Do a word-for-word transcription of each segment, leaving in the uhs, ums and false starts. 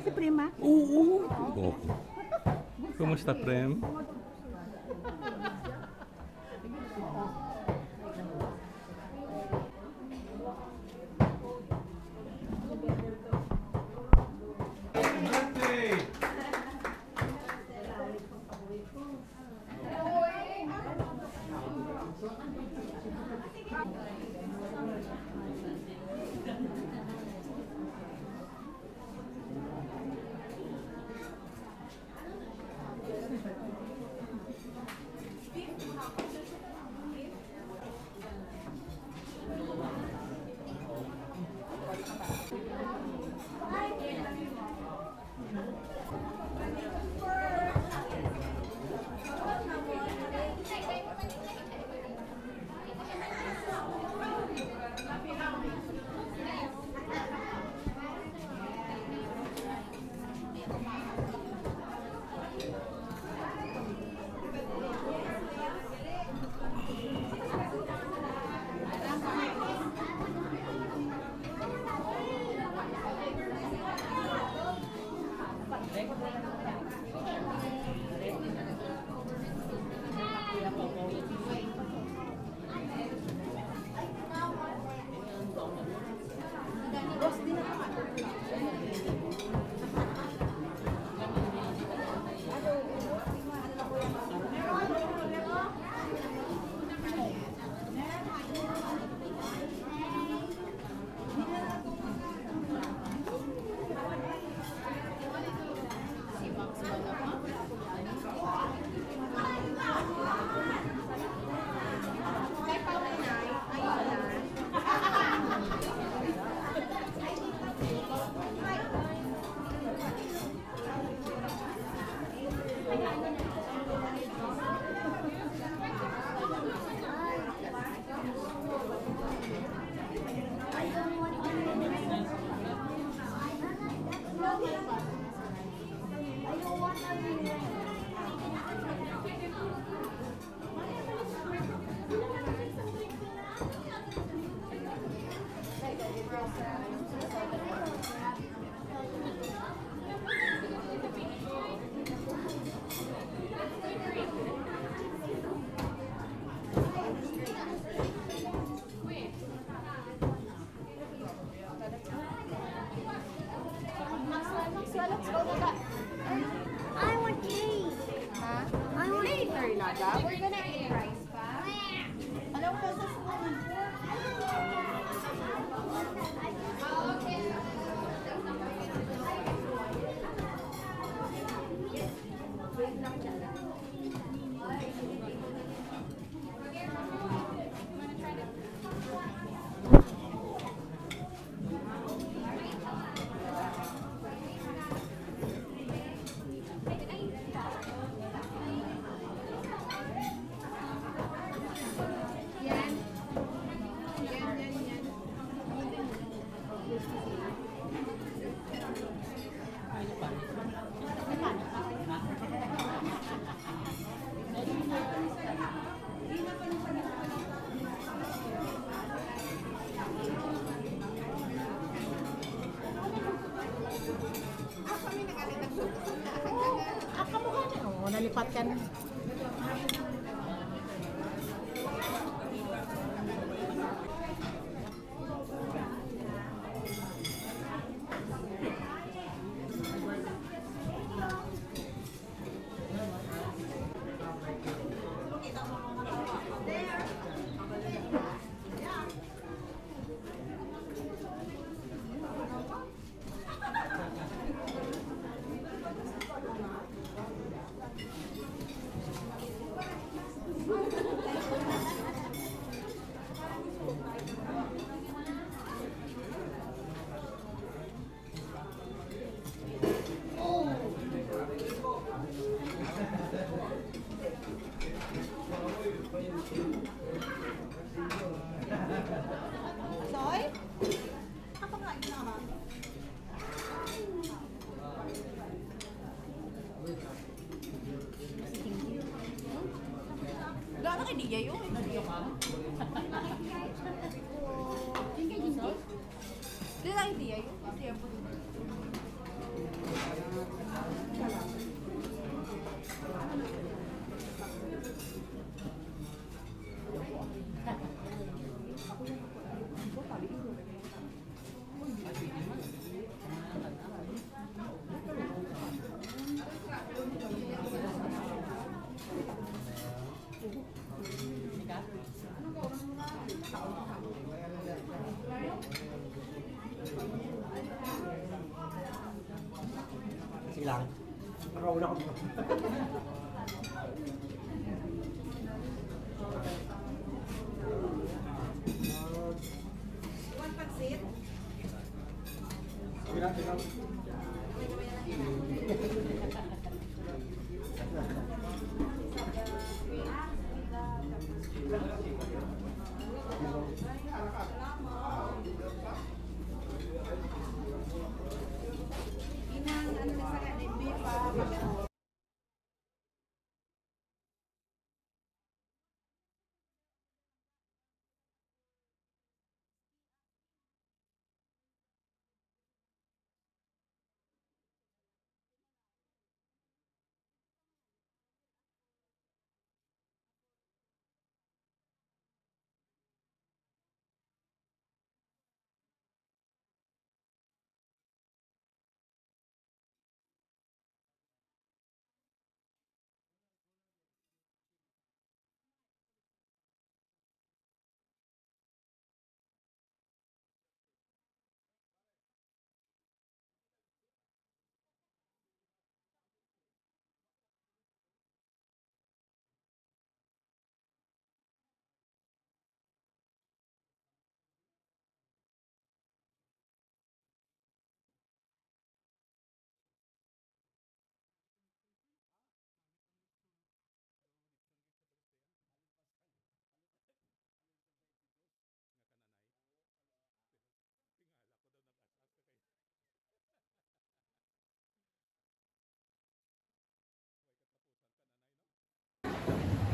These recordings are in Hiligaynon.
Si Prima? Oo. Oh. Kumusta, Prem? I want cake. Ha? I want later na daw. We're gonna eat rice pa. Anong gusto mo? Oo, nalipat ka na. Soy? Ako nga, ginawa. Wala na kay Dia yun. Hindi na kay Dia yun. Dia po. Lang. Para una ko. Iwan pansit. Inang, ano na sa kanya, hindi pa.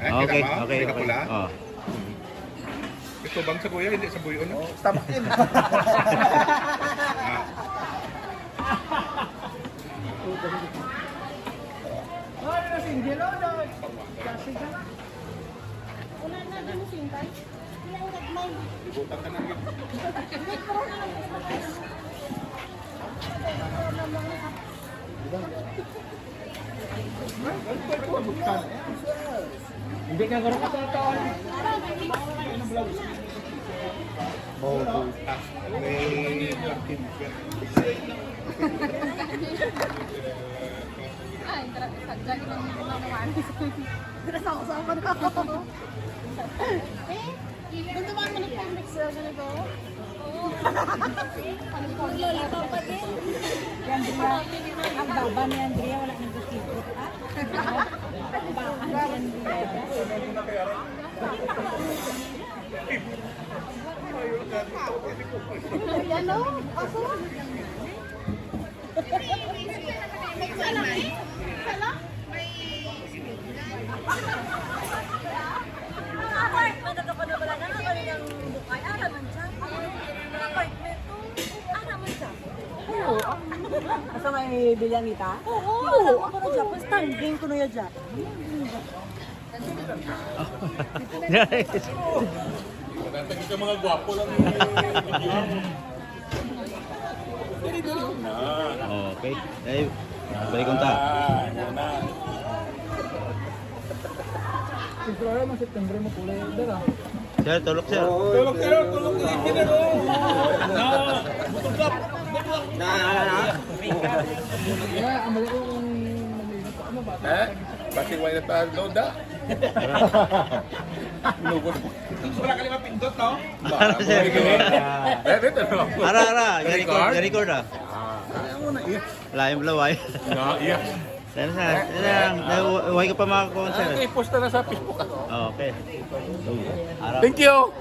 Eh, okay, kita mo? Okay, may okay. Kapula? Oh. Ito bang sabuya? Hindi sabuya, no? Tabakin. Ah. Wala na, single, oh, no? Kasi ka na. Wala na, di mo sintay. Ilang gagmay. Ibutan ka na, gid. Hindi ko na lang. Hindi ka garo ka sa taon. Oh, ah, may Ay, tara, sagda, di man mo naman. Tara, sa ako, sa ako, sa ako. Eh, doon naman, managpang mix, uh, ganito. Ang baba ni Andrea, wala nang gusto. Baka ni Andrea. Ano? Aso? May salami? Salami? Ang apartment, ano ka na wala na? Ang kanilang bukay, ara man siya. Ang apartment to, ara man siya. Oo. Asa may bilyang ita? Oo. Asa ko na dyan? Standing ko na yan dyan. Guys. Natagis ka, mga gwapo lang yung video. Dali, dali. Ah. Okay. Ay, balik ko ta. Ah, yan na. Siyempre, ano, September mo pula yung dala. Sir, tulog, sir. Tulog, sir, tulog, tulog, sir. Na, butog ka. Na, na, na. Kaya, ang mali ko kung mag-iingat ako, ano ba? Eh? Basi wala pa load, ah. Lugod. Ang sobra ka lima pindot, no? Para sa record. Eh, dito, no? Ara, ara, record, record, ah. Ah, ayaw mo na, eh. Lain pala, why? Na, iya. Sana sa, sana, na, why ka pa makakuha, sir? Ah, i-post na lang sa Facebook, ah. Oh, okay. Ara. Thank you.